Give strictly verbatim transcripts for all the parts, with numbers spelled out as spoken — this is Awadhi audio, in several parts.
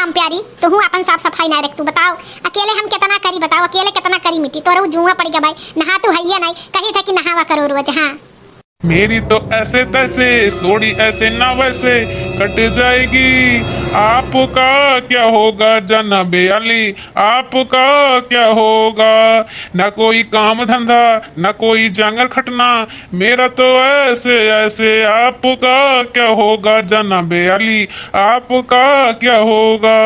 हम प्यारी, तुहू आपन साफ सफाई नाहीं रखतू, बताओ। अकेले हम केतना करी, बताओ, अकेले केतना करी मिट्टी, तोहरे जुआ पड़ गवा, नहातू हइये नाहीं, कहित है कि नहावा करो रोज। हाँ। मेरी तो ऐसे तैसे, सोड़ी ऐसे ना वैसे, कट जाएगी। आपका क्या होगा जनाबे आली, आपका क्या होगा? ना कोई काम धंधा, ना कोई जांगर खटना, मेरा तो ऐसे ऐसे। आपका क्या होगा जनाबे आली, आपका क्या होगा?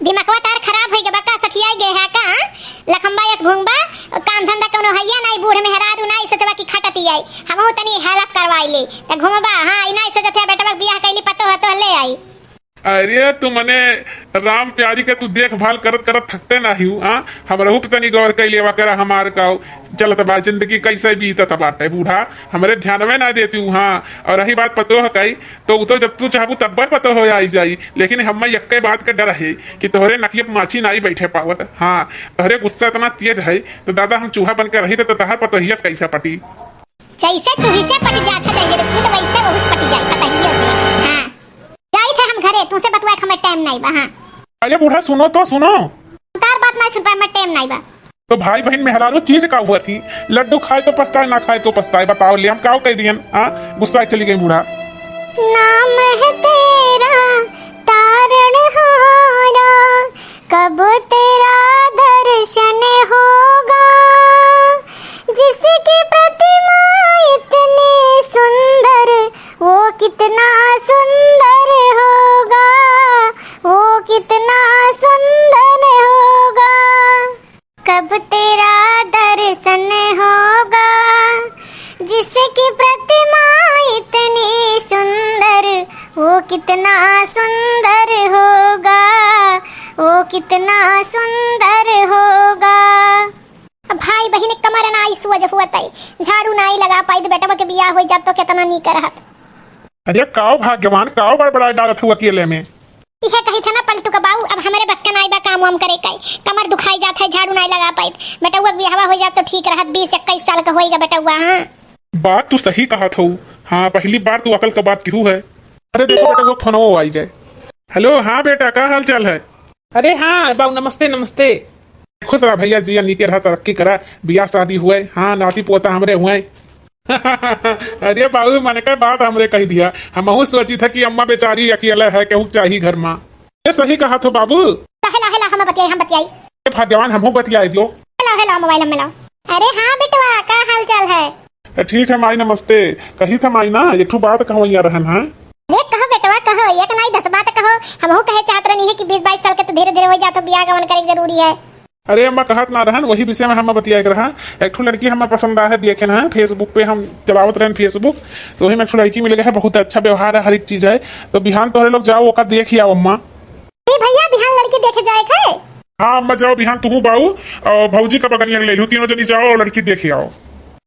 दिमकवा तार खराब होइ गवा का, सठियाइ गए है का? लखम्बा यस घूमबा, काम धंधा कउनो हइया नाहीं, बूढ़ मेहरारू नाहीं, सोचबा कि खटति आई, हमहू तनी help करवाइ ले, त घूमबा। हाँ, ई नाहीं सोचत है बेटवा के बियाह कइली, पतोह तो ले आई। अरे तू मने राम प्यारी के तू देखभाल करत करत थकते नाहीं हू, हाँ? हमरहू पे तनी गौर कइ लेवा करा, हमार काउ चलत बा, जिंदगी कइसे बीतत बाटे बूढ़ा, हमरे ध्यानवे ना देती हूँ, हाँ। और रही बात पतोह कइ, तो उ तो जब तू चाहबू तब्बे पतोह हो आई जाई, लेकिन हम्मे यक्के बात के डर है कि तोहरे नकिया पे माछी नाई बैठे पावत। हाँ, तोहरे गुस्सा इतना तेज है, तो दादा हम चूहा बन के रही तो तोहार पतोहिया से कैसे पटी? जैसे तू ही से पट जात है, जैसे खुद वैसे वहू से पट जाए, पतोहिया से। हाँ, जाई थे हम घरे, तुमसे बतुआ के हमें टाइम नाई बा। हाँ। अरे बूढ़ा सुनो तो सुनो। तार बात नाई सुन पाए, हमें टाइम नाई बा। तो भाई बहिन मेहरारू चीज का हुआ थी, लड्डू खाए तो पछताए, ना खाए तो पछताए। बताओ ले हम काव कह दियन, हाँ? गुस्सा चली गई बूढ़ा। नाम है तेरा तारणहारा, कब तेरा दर्शन होगा? जिसकी प्रतिमा इतनी सुंदर, वो कितना सुंदर होगा, वो कितना सुंदर होगा। कब तेरा दर्शन होगा, जिसकी प्रतिमा इतनी सुंदर, वो कितना सुंदर होगा, वो कितना सुंदर होगा। अब भाई बहिन कमर नाई सुअज हुअत है, झाड़ू नाई लगा पाई, तो बेटवा के बियाह हो जात तो कितना नीक रहत। अरे काव भाग्यवान, काव बड़बड़ाए डालत हूँ अकेले में। इहे कही था ना पलटू का बाऊ, अब हमरे बस का नाई बा काम वाम करे का, कमर दुखाई जात है, झाड़ू नाई लगा पाइत। बेटउआ के बियाहवा हो जात तो ठीक रहत, बीस इक्कीस साल का होइगा बेटउआ। हाँ। बात तू सही कहत हऊ। हाँ, पहली बार तू अकल का बात किहू है। अरे देखो बेटउआ, फोनवो आई गए। हेलो, हाँ बेटा, का हाल चाल है? अरे हाँ बाऊ, नमस्ते नमस्ते। खुश रहा भैया, जिया नीके रहा, तरक्की करा, बियाह शादी हुए, हाँ नाती पोता हमरे हुए। अरे बाबू, मन के बात हमरे कह दिया, हमहू सोची था कि अम्मा बेचारी अकेला है, केहू चाही घर मा। ये सही कहा थो बाबू। ला, ला, ला, हम बतियाई, हम बतियाई। ए भाग्यवान, हमहू बतियाई दियो। ला, ला, मोबाइल में लाओ। अरे हाँ बेटवा, का हाल चाल है? ए, ठीक है माई, नमस्ते। कही था माई ना, एक ठो बात कहवैया रहन है। अरे कहो बेटवा, कहो, एक नाई दस बात कहो। हमहू कहे चाहत रहनी है कि बीस बाईस साल के तो धीरे धीरे हो जात, तो बियाह गवन करे के जरूरी है। अरे अम्मा, कहत ना रहन, वही विषय में हम बतियाए के रहा। एक ठो लड़की हमें पसंद आ है, देखे ना है, Facebook पे हम चलावत रहन Facebook, तो वही में एक ठो लड़की मिल गए है, बहुत अच्छा व्यवहार है, हर एक चीज है। तो बिहान तोहरे लोग जाओ, ओका देख ही आओ अम्मा। ए भैया, बिहान लड़की देखे जाए के? हाँ अम्मा, जाओ बिहान तुहू बाऊ और भौजी का बगनिया ले लू, तीनों जनी जाओ और लड़की देख ही आओ।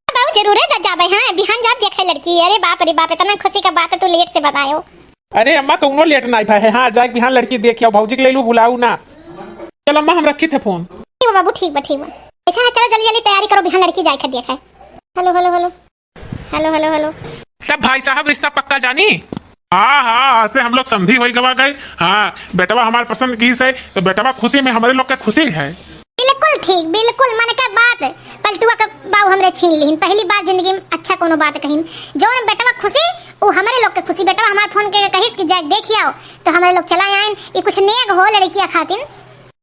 बाऊ जरूरे न जाबे, हाँ बिहान जाब देखे लड़की। अरे बाप रे बाप, इतना खुशी का बात है, तू लेट से बतायो। अरे अम्मा, कउनो लेट नाई भा है। हाँ, जाए बिहान लड़की देख आओ, भौजी के ले लू, भुलाऊ ना। चल अम्मा, हम रखी थे फोन। ठीक बा बाबू, ठीक बा, ठीक बा। अच्छा, चलो जल्दी जल्दी तैयारी करो, बिहान लड़की जाए के देखे। हेलो, हेलो, हेलो। हेलो, हेलो, हेलो। तब भाई साहब, रिश्ता पक्का जानी? हाँ, हाँ, ऐसे हम लोग समधी होई गवा गए। हाँ, बेटवा हमार पसंद की से, तो बेटवा खुशी में हमरे लोग के खुशी है। बिल्कुल ठीक, बिल्कुल मन के बात पलटुआ के बाऊ हमरे छीन लिहिन। पहली बार जिंदगी में अच्छा कोनो बात कहिन। जौन बेटवा खुशी, उ हमरे लोग के खुशी। बेटवा हमार फोन के कहिस कि जाके देख आओ, तो हमरे लोग चला आइन। ई कुछ नेग हो लड़किया खातिन।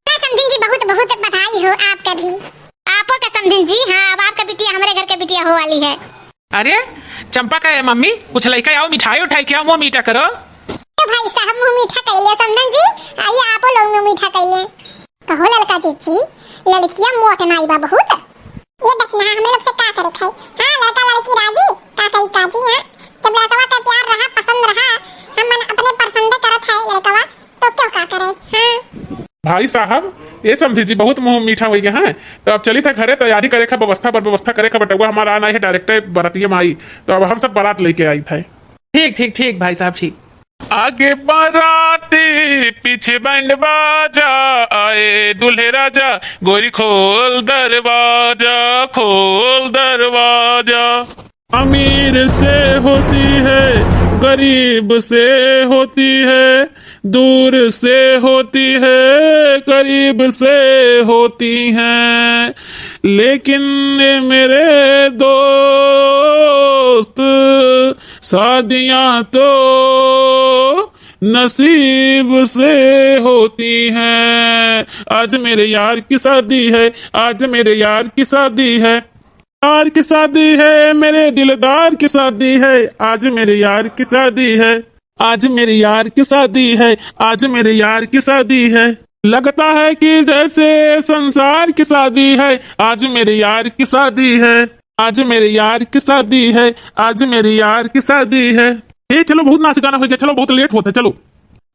का समधिन जी, बहुत बहुत बधाई हो आपका भी। आपो का समधिन जी, हाँ, अब आपका बिटिया हमरे घर के बिटिया हो वाली है। अरे चंपा का है मम्मी, कुछ लइका आओ, मिठाई उठाई खियाओ, मुँह मीठा करो। तो भाई साहब मुँह मीठा कइले समधिन जी, आइए आपो लोग मुँह मीठा कइले। कहो ललका जीजी, लड़किया मोट नाई बा बहुत। ये दक्षिणा हम लोग से का करे खाई? हाँ, लड़का लड़की राजी, का करी काजी, हाँ? जब लड़कवा के प्यार रहा, पसंद रहा, हम मन अपने पसंदे करत है लड़कवा, तो क्यों का करे, हाँ? भाई साहब, ये समधी जी बहुत मुँह मीठा होइ गए हैं, तो अब चली था घरे तैयारी करे का व्यवस्था, पर व्यवस्था करे का बटुआ हमारा आना है डायरेक्ट बरातिया में आई, तो अब हम सब बारात लेके आई थे। ठीक, ठीक, ठीक भाई साहब, ठीक। आगे बारात, पीछे बैंड बाजा, आए दूल्हे राजा, गोरी खोल दरवाजा, खोल दरवाजा। अमीर से होती है, गरीब से होती है, दूर से होती है, करीब से होती हैं, लेकिन ये मेरे दोस्त, शादियां तो नसीब से होती हैं। आज मेरे यार की शादी है, आज मेरे यार की शादी है, यार की शादी है, मेरे दिलदार की शादी है, आज मेरे यार की शादी है, आज मेरे यार की शादी है, आज मेरे यार की शादी है। लगता है कि जैसे संसार की शादी है, आज मेरे यार की शादी है, आज मेरे यार की शादी है, आज मेरे यार की शादी है। ए, चलो, बहुत नाच गाना होइ गया, चलो, बहुत लेट होत है, चलो।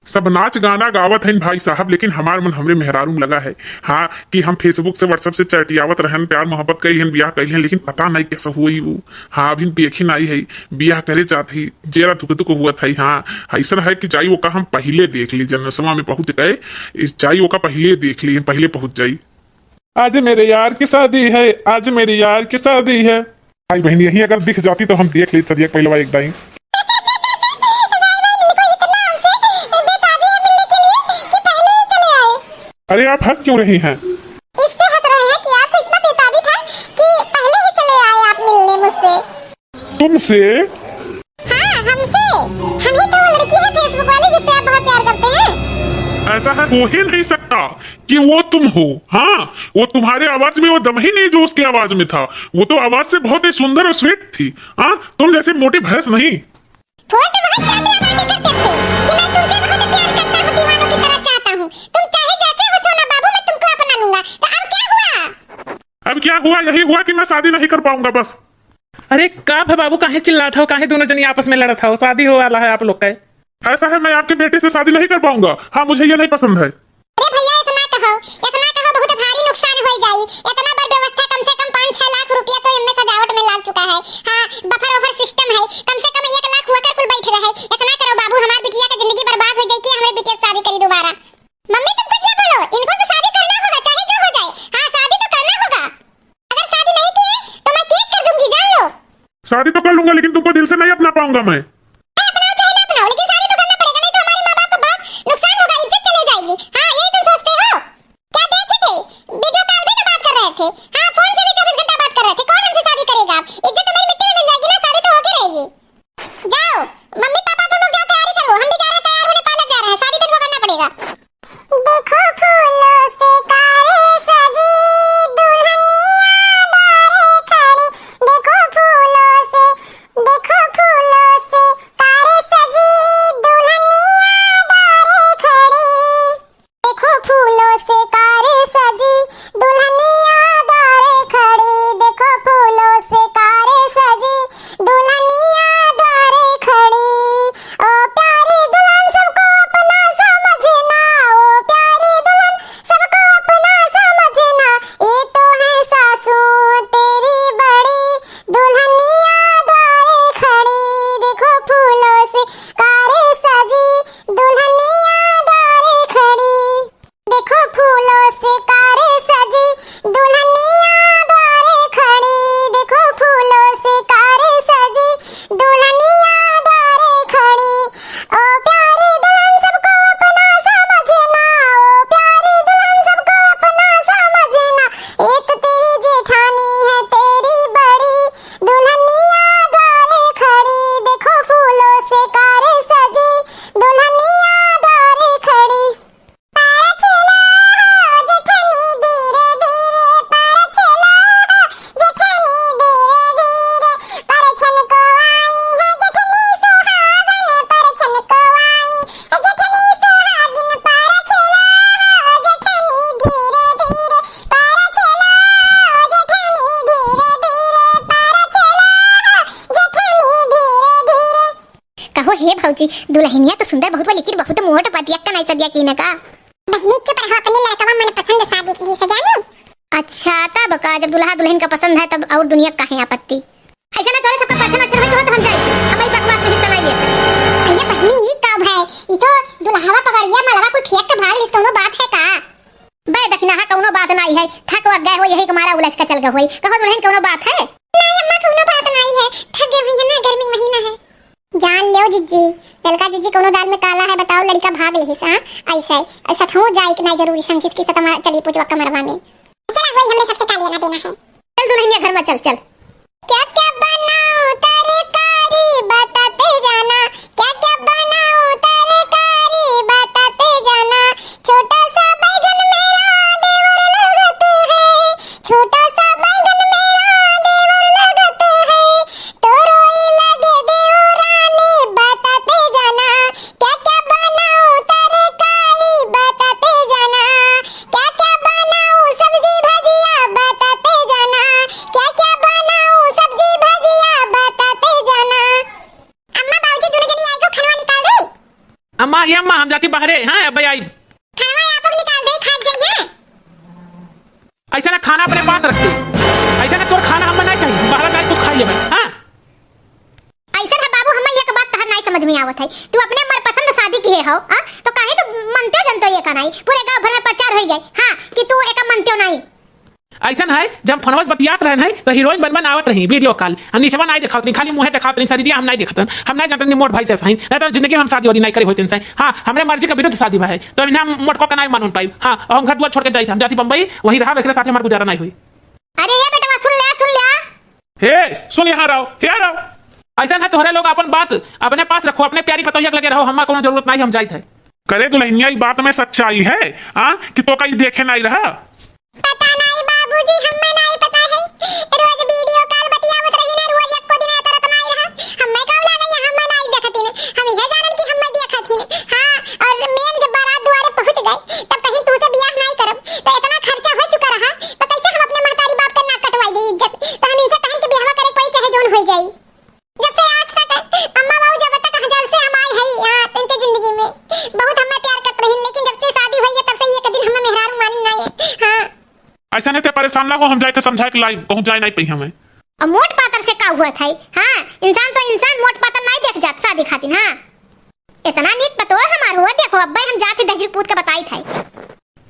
सब नाच गाना गावत हइन भाई साहब, लेकिन हमार मन हमरे मेहरारू में लगा है। हाँ, कि हम Facebook से, WhatsApp से चैटियावत रहन, प्यार मोहब्बत कइलिहन, बियाह कइलिहन, लेकिन पता नहीं कैसे हुई वो। हाँ, अभी देखी नहीं है, बियाह करे जात ही, जेरा धुक धुक हुआ था। हाँ, ऐसन है कि जाई ओका हम पहिले देख ली, जनसवा में पहुँच गए, इस जाई ओका पहिले देख ली, पहिले पहुँच जाई। आज मेरे यार की शादी है, आज मेरे यार की शादी है। भाई बहन, यही अगर दिख जाती तो हम देख लेते सदिया पहिलवा एक दाई। इनको इतना हमसे बेताबी है मिलने के लिए कि पहले ही चले आए। अरे, आप हंस क्यों रही हैं? इससे हंस रहे हैं कि आपको इतना बेताबी था कि पहले ही चले आए आप मिलने मुझसे। तुमसे? हाँ, हमसे। हम ही तो वो लड़की है Facebook वाली जिससे आप बहुत प्यार करते हैं। ऐसा है, हो ही नहीं सकता कि वो तुम हो। हाँ, वो तुम्हारे आवाज में वो दम ही नहीं जो उसकी आवाज में था। वो तो आवाज से बहुत ही सुंदर और स्वीट थी। हाँ, तुम जैसी मोटी भैंस नहीं। फोन पे बहुत चाचला बातें करते थे कि मैं तुमसे बहुत प्यार करता हूँ, दीवानों की तरह चाहता हूँ। तुम चाहे जैसे हो सोना बाबू, मैं तुमको अपना लूंगा। तो अब क्या हुआ? अब क्या हुआ? यही हुआ कि मैं शादी नहीं कर पाऊंगा बस। अरे का भा बाबू, काहे चिल्लात हो, काहे दोनों जनी आपस में लड़त हो? शादी हो वाला है आप लोग का। ऐसा है, मैं आपके बेटे से शादी नहीं कर पाऊंगा। हाँ, मुझे ये नहीं पसंद है। अरे भैया, ऐसा ना कहो, ऐसा ना कहो, बहुत भारी नुकसान हो जाई। इतना बड़ व्यवस्था, कम से कम पाँच छह लाख रुपया तो इनमें सजावट में लाग चुका है। हाँ, बफर वफर सिस्टम है, कम से कम एक लाख वकर कुल बैठ रहे। ऐसा ना करो बाबू, हमार बिटिया का जिंदगी बर्बाद हो जाई कि हमें बिटिया से शादी करी दोबारा। मम्मी, तुम कुछ ना बोलो, इनको तो शादी करना होगा, चाहे जो हो जाए। हाँ, शादी तो करना होगा। अगर शादी नहीं किए तो मैं केस कर दूंगी, जान लो। शादी तो कर लूंगा, लेकिन तुमको दिल से नहीं अपना पाऊंगा मैं। अरे, अपनाओ चाहे ना अपनाओ, लेकिन शादी तो करना पड़ेगा, नहीं तो हमारे माँ बाप का बहुत नुकसान होगा, इज्जत चली जाएगी। हाँ, यही तुम सोचते हो? क्या देखे थे? वीडियो कॉल पे तो बात कर रहे थे। हाँ, फोन से भी चौबीस घंटा बात कर रहे थे। कौन हमसे शादी करेगा? अब इज्जत तो मेरी मिट्टी में मिल जाएगी ना, शादी तो होके रहेगी। जाओ, मम्मी पापा तुम लोग जाओ, तैयारी करो, हम भी जा रहे हैं, तैयार होने पार्लर जा रहे हैं, शादी तो इनको करना पड़ेगा। देखो फूलों से कारे सजी दुल्हनिया द्वारे खड़ी। देखो फूलों से, देखो फूलों से कारे सजी दुल्हनिया द्वारे खड़ी। देखो फूलों से कारे सजी दुल्हनिया द्वारे खड़ी। देखो फूलों से कारे सजी दुल्हनिया द्वारे खड़ी। ओ प्यारी दुल्हन सबको अपना समझना, ओ प्यारी दुल्हन सबको अपना समझना, ये तो है सासू तेरी बड़ी दुल्हनिया द्वारे खड़ी। देखो फूलों से कारे सजी दुल्हनिया द्वारे खड़ी। देखो फूलों से कारे सजी दुल्हनिया द्वारे खड़ी। देखो फूलों से कारे सजी दुल्हनिया द्वारे खड़ी। ओ प्यारी दुल्हन सबको अपना समझना, ओ प्यारी दुल्हन सबको अपना समझना, ये तो तेरी जेठानी है तेरी बड़ी दुल्हनिया द्वारे खड़ी। देखो फूलों से कारे सजी दुल्हनिया द्वारे खड़ी। परछेला हो जेठनी धीरे धीरे, परछेला हो जेठनी धीरे धीरे, परछन को आई है जेठनी सुहागन, परछन को आई है जेठनी सुहागिन, परछेला हो जेठनी धीरे धीरे, परछेला हो जेठनी धीरे धीरे, परछेला हो जेठनी धीरे धीरे। कहो हे भौजी, दुल्हनिया तो सुंदर बहुत बा, लेकिन बहुत मोट बा, दिया का नहीं सदिया की न का? बहिनी चुप रहो, अपने लड़कवा मनपसंद शादी की है, सजानू। अच्छा, तब का, जब दुल्हा दुल्हन का पसंद है तब और दुनिया का है आपत्ति? ऐसा ना तोरे सबका परछन अक्षर होई तो हम जाई, हम ई बकवास में हिस्सा नहीं लेब। अरे बहिनी, ई कब है? ई तो दुल्हावा पगड़िया मलवा कुल फेंक के भाग लिस, कौनो बात है का? बे दखिनाहा, कौनो बात नहीं है, थक वक गए हो, यही के मारा उलझ के चल गए होई। कहो दुल्हन, कौनो बात है? नहीं अम्मा, कौनो बात नहीं है, थक गए हुई है ना, गर्मी महीना है। जान लेव जिज्जी, ललका जिज्जी कउनो दाल में काला है, बताओ, लड़िका भाग लेहिस, हाँ? अइसे, सतहूँ जाए के नाई जरूरी समझित कि सतमा चली पूजवा कमरवा में। चला, वही हमरे सबसे का लेना देना है। चल दुल्हनिया घर में चल, चल। क्या क्या बनाऊं तरकारी बताते जाना, क्या क्या बनाऊं तरकारी बताते जाना, छोटा सा बैगन मेरा देवर लगत है, छोटा सा बैगन मेरा देवर लगत है, तो रोई लगे देवरानी बताते जाना, क्या क्या बनाऊं तरकारी बताते जाना, क्या क्या बनाऊं सब्जी भजिया बताते जाना, क्या क्या बनाऊं सब्जी भजिया बताते जाना। अम्मा बाबूजी दोनों जनी आई को खनवा निकाल दे। अम्मा, ये अम्मा, हम जाती बाहरे, हाँ, अब आई। खनवा आप लोग निकाल दे, खा जाइए। ऐसा ना खाना अपने पास रखते, ऐसा ना तोर खाना हमें नहीं चाहिए, बाहर जाए तो खाइए भाई, हाँ। ऐसा ना बाबू, हमें एक बात तहर नहीं समझ में आवत है, तू अपने मनपसंद शादी किहे हो, हाँ? तो काहे तू मनते जनतो ये का नहीं, पूरे गांव भर में प्रचार हो गए, हाँ, कि तू एक मनते हो नहीं। ऐसन है, जब फोनवा से बतियात रहन है, तो हीरोइन बन बन आवत रही, video call। हम निचवा नाई देखावत रही, खाली मुँहे देखावत रही, शरीरिया हम नाई देखत रहन। हम नाई जानत रही मोट भाई से हईन, नहीं तो जिंदगी में हम शादी वादी नाई करे होते इनसे। हाँ, हमरे मर्जी का विरुद्ध शादी भा है, तो इन्हें हम मोटको का नाई मानून पाई। हाँ, और हम घर दुआर छोड़ के जाई थे, हम जाती बम्बई, वहीं रहा, एकरे साथे हमार गुजारा नाई हुई। अरे ये बेटवा, सुन ले, सुन ले। हे, सुन यहाँ रहो, यहाँ रहो। ऐसा है, तोहरे लोग अपन बात अपने पास रखो, अपने प्यारी पतोहिया के लगे रहो, हमार कोनो जरूरत नाई, हम जाई थे। करे दुल्हनिया, ई बात में सच्चाई है, आ, कि तो का ई देखे नाई रहा? पता नाई बाबूजी, हमें नाई पता है। रोज video call बतियावत रही ना, रोज एको दिन एतरत नाई रहा। हमें का लागे, ये हमें नाई देखतिन। हम इहे जानन कि हमें देखतिन। हाँ, और main जब बारात दुआरे पहुँच गए, तब कहीं तू से बियाह नाई करब, तो इतना खर्चा हो चुका रहा, तो कैसे हम अपने महतारी बाप के नाक कटवाई दे इज्जत? तो हम इनसे कहन कि बियाहवा करे पड़ी, चाहे जौन हो जाई। जब से आज तक अम्मा बाबू जब तक, जब से हम आए हैं यहाँ इनके जिंदगी में, बहुत हमें प्यार करत रही, लेकिन जब से शादी हुई है तब से एक दिन हमें मेहरारू मानी ना है। हाँ। ऐसा नहीं ते परेशान ना हो, हम जाए थे समझाए के लाई, कहूँ जाए नहीं पई हमें। अब मोट पातर से का हुआ था? हाँ, इंसान तो इंसान मोट पातर नहीं देख जात शादी खातिर। हाँ, इतना नीक पतोह हमार हुआ, देखो अब्बे हम जाते दहिजरी पूत के बताई थे।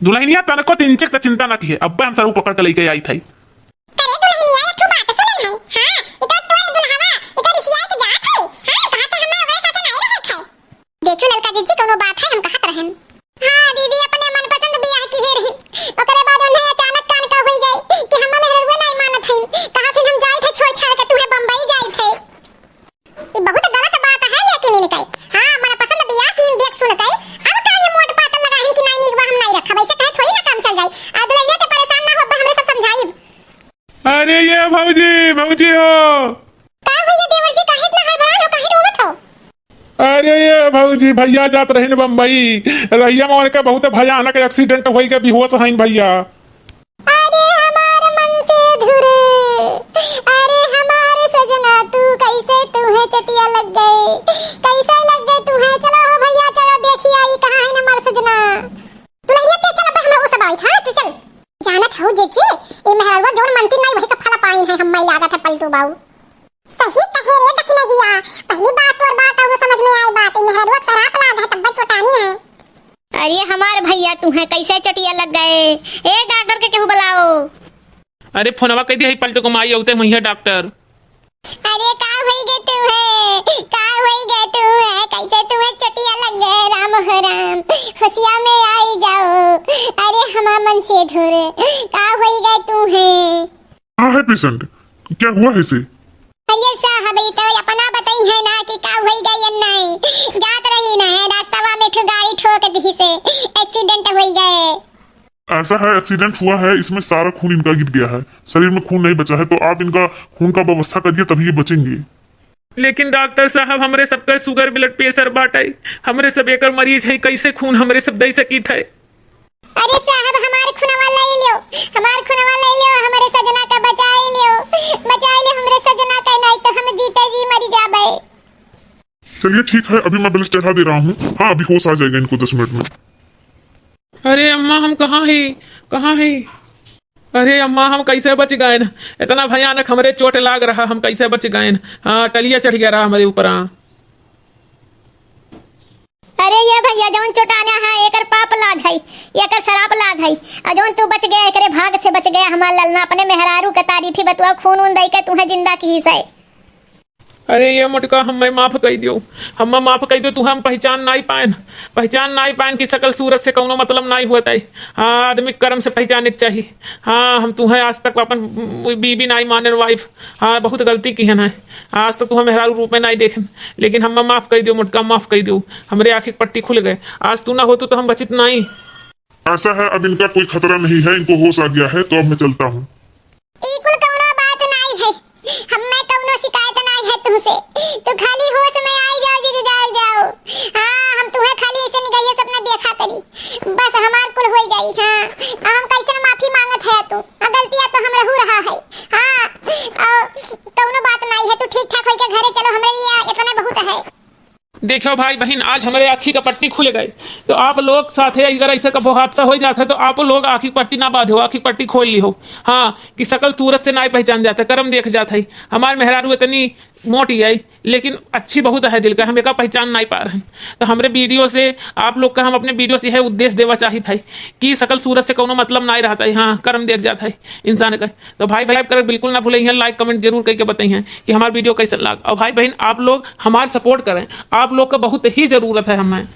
दुल्हनिया तनको तिनचिक से चिंता न किहे, अब्बे हम सरऊ पकड़ के लेके आई थे। करे दुल्हनिया, एक ठो बात सुने भाई। हाँ, ई तो तोर दुल्हवा, ई तो रिसियाई के जात है। हाँ, कहा तो हमें ओकरे साथे नहीं रहे थे। देखो ललका जिज्जी, कोनो बात है, हम कहत रहन। हाँ दीदी, अपने मनपसंद बियाह किहे रही, ओकरे बाद उन्हें अचानक कान का हुई गए कि हम मेहररुआ नहीं मानत हईन, कहा फिर हम जाए थे छोड़ छाड़ के, तुम्हें बम्बई जाए थे। ई बहुत गलत बात है, लेकिन इनके, हाँ, मनपसंद बियाह कीन देख सुन के, अब का ये मोट पातर लगाइन कि नाई नीक बा, हम नाई रखब, ऐसे कहे थोड़ी ना काम चल जाई। आ दुल्हनिया के परेशान ना हो, हमरे सब समझाइब। अरे ये भौजी, भौजी हो। का भैया देवर जी, काहे इतना हड़बड़ान हो, काहे रोवत हो? अरे ये भौजी, भैया जात रहिन बम्बई, रहिया में उनके बहुत भयानक accident होई के बेहोश हईन भैया। अरे हमार मन से धुर, अरे हमार सजना, तू कैसे तुहे चोटिया लग गए, कैसे लग गए तुहे? चलो हो भैया, चलो देखी आई कहाँ है हमार सजना। दुल्हनिया ते चल, अब हमरा उ सब आइत, हाँ, तू चल। जानत हऊ जीजी, ई मेहररुआ जौन मनती नाई वही का फल पाइन है, हम्मे लागत है पलटू बाऊ। सही कहे रे दखिनहिया, पहली बात तोर बात अउर समझ में आई बात, ई मेहररुआ शराब लाग है तब्बे चोटानी है। अरे हमार भैया, तुहे कैसे चोटिया लग गए? ए डॉक्टर के केहू बुलाओ। अरे फोनवा कह दिया है पलटू को, माई औते हुई है डॉक्टर। अरे का होई गए तुहे, का होई गए तुहे, कैसे तुहे चोटिया लग गए? राम हो राम, होशिया में आई जाओ। अरे हमार मन से धुर, का होई गए तुहे? हाँ है पेशेंट, क्या हुआ है इसे? अरे साहब, ई तो अपना बताई है ना कि का होई गए या नहीं। जात रही ना है, रास्तावा में ठो गाड़ी ठोक दी से, एक्सीडेंट होई गए। ऐसा है, एक्सीडेंट हुआ है, इसमें सारा खून इनका गिर गया है, शरीर में खून नहीं बचा है, तो आप इनका खून का व्यवस्था करिए, तभी ये बचेंगे। लेकिन डॉक्टर साहब, हमरे सबका शुगर ब्लड प्रेशर बाटे, हमरे सब एकर मरीज है, कैसे खून हमरे सब दे सकीत है? अरे साहब, हमार खुनवा ले लियो, हमार खुनवा ले लियो, हमरे सजना का बचाई लियो, बचाई लियो हमरे सजना का, नहीं तो हम जीते जी मरी जाबे। चलिए ठीक है, अभी मैं ब्लड चढ़ा दे रहा हूँ। हाँ, अभी होश आ जाएगा इनको दस मिनट में। अरे अम्मा, हम कहाँ ही, कहाँ ही? अरे अम्मा, हम कैसे बच गएन? इतना भयानक हमरे चोट लाग रहा, हम कैसे बच गएन? हाँ, टलिया चढ़ गया रहा हमरे ऊपर। हाँ। अरे ये भैया, जौन चोटाना है, एकर पाप लाग है, एकर शराप लाग है। और जौन तू बच गया, एकरे भाग से बच गया हमार ललना। अपने मेहरारू के तारीफी बतुआ, खून ऊन दई के तुहे जिंदा किहिस है। अरे ये मोटका, हम्मे माफ कइ दियो, हम्मे माफ कइ दियो। तुहे हम पहचान नाई पाएन, पहचान नाई पाएन कि सकल सूरत से कउनो मतलब नाई होत है। हाँ, आदमी करम से पहचाने के चाही। हाँ, हम तुहे आज तक अपन बीबी नाई मानेन, वाइफ। हाँ, बहुत गलती किहेन है। आज तक तुहे मेहरारू रूपे नाई देखेन, लेकिन हम्मे माफ कइ दियो मोटका, माफ कइ दियो। हमरे आँखी के पट्टी खुल गए। आज तू ना होतू तो हम बचित नाई। ऐसा है, अब इनका कोई खतरा नहीं है, इनको होश आ गया है, तो अब मैं चलता हूँ। ई कुल कउनो बात नाई है, हम्मे कउनो शिकायत नाई है तुहसे। तू खाली होश में आई जाओ, जीजा, आई जाओ। हाँ, हम तुहे खाली ऐसे निगहिया सपना देखा करी, बस हमार कुल होई जाई। हाँ, अब हम कैसन माफी मांगत है तू, आ गलतियाँ तो हमरहू रहा है। हाँ, और कउनो बात नाई है, तू ठीक ठाक होई के घरे चलो, हमरे लिए इतना बहुत है। देखो भाई बहिन, आज हमरे आँखी का पट्टी खुल गए, तो आप लोग साथे अगर ऐसे कबो हादसा हो जात है तो आप लोग आँखी पट्टी ना बांधो, आँखी पट्टी खोल लिहो। हाँ, कि सकल सूरत से नाई पहचान जात है, करम देख जात है। हमार मेहरारू इतनी मोटी है, लेकिन अच्छी बहुत है दिल का, हम एका पहचान नाई पा रहे हैं। तो हमरे वीडियो से आप लोग का हम अपने वीडियो से यह उद्देश्य देवा चाहित है कि सकल सूरत से कउनो मतलब नाई रहत है। हाँ, करम देख जात है इंसान का। तो भाई, भाई, कर बिल्कुल ना भूलें, like comment जरूर करके बताइए कि हमार वीडियो कैसन लाग। और भाई बहिन, आप लोग हमार सपोर्ट करें, आप लोग का बहुत ही जरूरत है हमें।